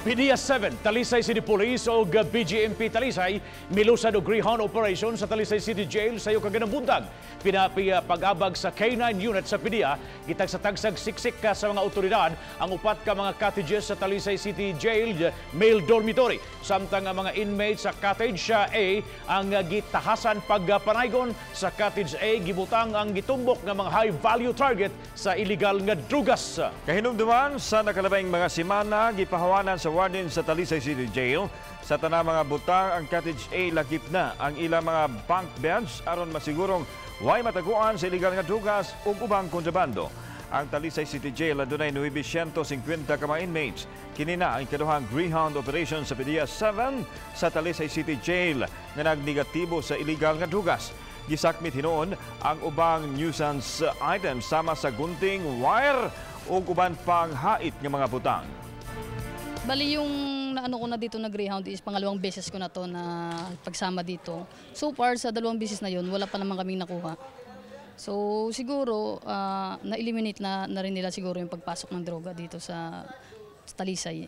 PDEA 7, Talisay City Police o BJMP Talisay milusad og Greyhound operation sa Talisay City Jail sayo kaganang buntag. Pinapi pag-abag sa K9 unit sa PDEA, gitagsa-tagsag siksik ka sa mga otoridad ang upat ka mga cottages sa Talisay City Jail male dormitory. Samtang ang mga inmates sa cottage A ang gitahasan pagpanaygon. Sa cottage A gibutang ang gitumbok nga mga high value target sa illegal nga drugas. Kahinumduman sa nakalabay mga semana, gipahawanan sa warden sa Talisay City Jail sa tanang mga butang ang Cottage A, lakip na ang ilang mga bunk beds, aron masigurong way mataguan sa illegal nga drugas ug ubang kontrabando. Ang Talisay City Jail adunay 950 ka mga inmates. Kini na ang ikaduhang Greyhound operation sa PDEA 7 sa Talisay City Jail nga nagnegatibo sa illegal nga drugas. Gisakmit hinuon ang ubang nuisance items sama sa gunting, wire ug uban pang hait nga mga butang. Bali yung naano ko na dito na Greyhound is pangalawang beses ko na to na pagsama dito. So far, sa dalawang beses na yun, wala pa naman kaming nakuha. So siguro na-eliminate na rin nila siguro yung pagpasok ng droga dito sa Talisay.